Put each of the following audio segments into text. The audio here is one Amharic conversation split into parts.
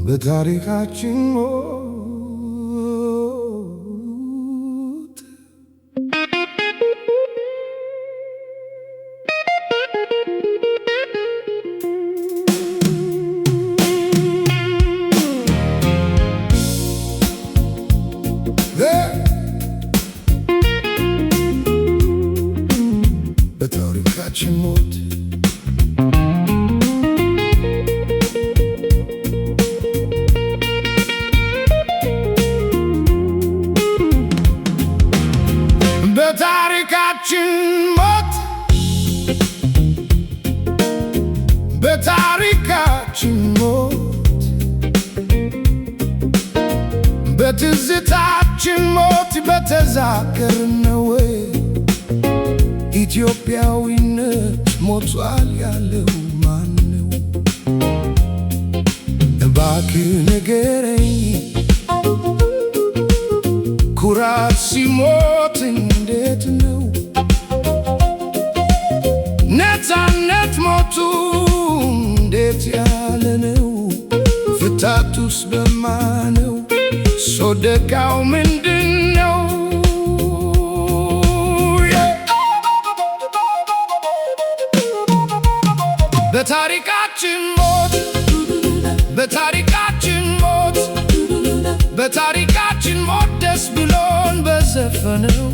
በታሪካችን ሞት። በታሪካችን ሞት። በታሪካችን ሞት፣ በታሪካችን ሞት፣ በትዝታችን ሞት በተዛከርነው ወይ? ኢትዮጵያዊነት ሞቷል ያለው ማነው? እባክህ ንገረኝ፣ ኩራት ሲሞት እንዴት ነው? ነፃነት ሞቱ እንዴት ያለ ነው? ፍታቱስ በማነው? ሶደቃው ምንድን ነው? በታሪካችን ሞት፣ በታሪካችን ሞት፣ በታሪካችን ሞት ደስ ብሎን በዘፈነው፣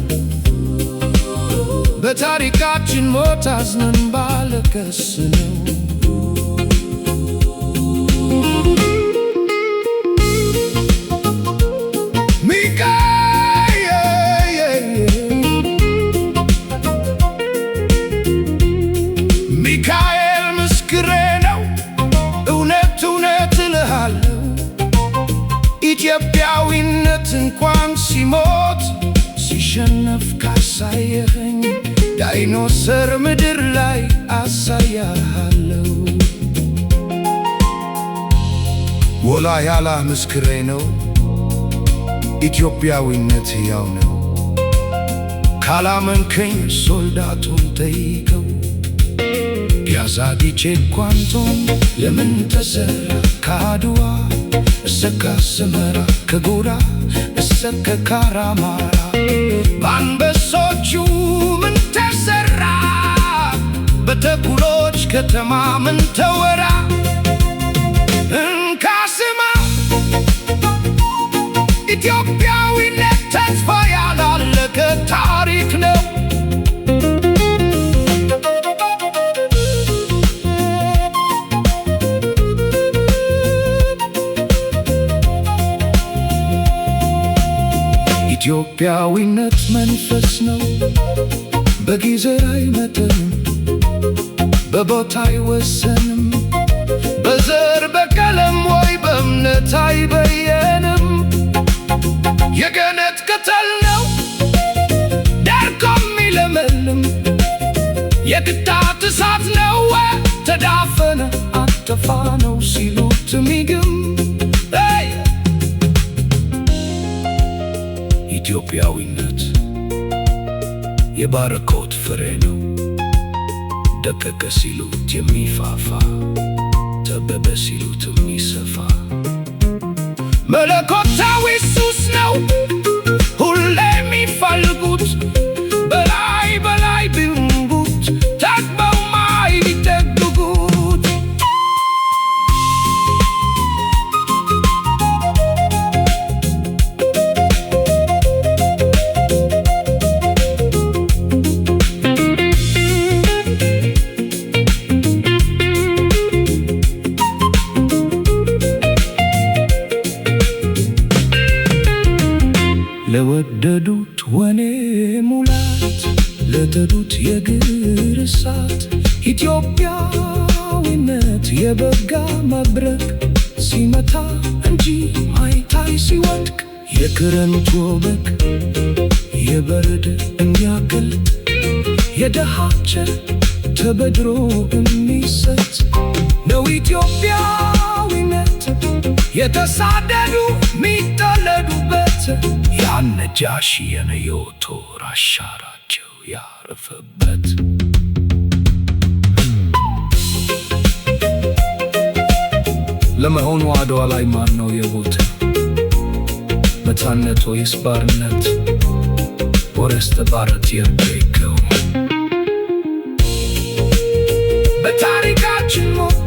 በታሪካችን ሞት አዝነን ባለቀስነው። ሚካኤል፣ ሚካኤል ምስክሬ ነው። እውነት እውነት እልሃለሁ፣ ኢትዮጵያዊነት እንኳን ሲሞት ሲሸነፍ ካሳየኸኝ ዳይኖሰር ምድር ላይ አሳያሃለሁ። ወላሂ አላህ ምስክሬ ነው። ኢትዮጵያዊነት ሕያው ነው። ካላመንከኝ ሶልዳቱን ጠይቀው። ፒያዛ ዲቼ ኳንቶም ለምን ተሰራ? ከአድዋ እስከ አስመራ፣ ከጎራ እስከ ካራማራ፣ በአንበሶቹ ምን ተሰራ? በተኩሎች ከተማ ምን ተወራ? እንካ ስማ፣ ኢትዮጵያዊነት ተስፋ ያላለቀ ታሪክ ነው። ኢትዮጵያዊነት መንፈስ ነው፣ በጊዜ አይመጥንም፣ በቦታ አይወሰንም፣ በዘር በቀለም ወይ በእምነት አይበየንም። የገነት ቅጠል ነው ደርቆ የሚለመልም፣ የቅጣት እሳት ነው ተዳፈነ አጠፋ ነው ሲሉት ሚግም። ኢትዮጵያዊነት የባረኮት ፍሬ ነው፣ ደቀቀ ሲሉት የሚፋፋ፣ ጠበበ ሲሉት የሚሰፋ። መለኮታዊ ሱስ ነው ሁሌ የሚፈልጉት፣ በላይ በላይ ቢንጉት ጠግበው ማይጠግቡት። ለወደዱት ወኔ ሙላት፣ ለጠሉት የእግር እሳት። ኢትዮጵያዊነት የበጋ መብረቅ ሲመታ እንጂ ማይታይ ሲወድቅ፣ የክረምት ወበቅ የበረድ የሚያቀልጥ፣ የደሃ ቸር ተበድሮ የሚሰጥ ነው ኢትዮጵያዊነት፣ የተሳደዱ የሚጠለዱበት፣ ያነጃሺ የነዮቶር አሻራቸው ያረፈበት። ለመሆኑ አድዋ ላይ ማን ነው የሞተው? ነፃነት ወይስ ባርነት? ወይስ ተባረት የጠየቀው? በታሪካችን ሞት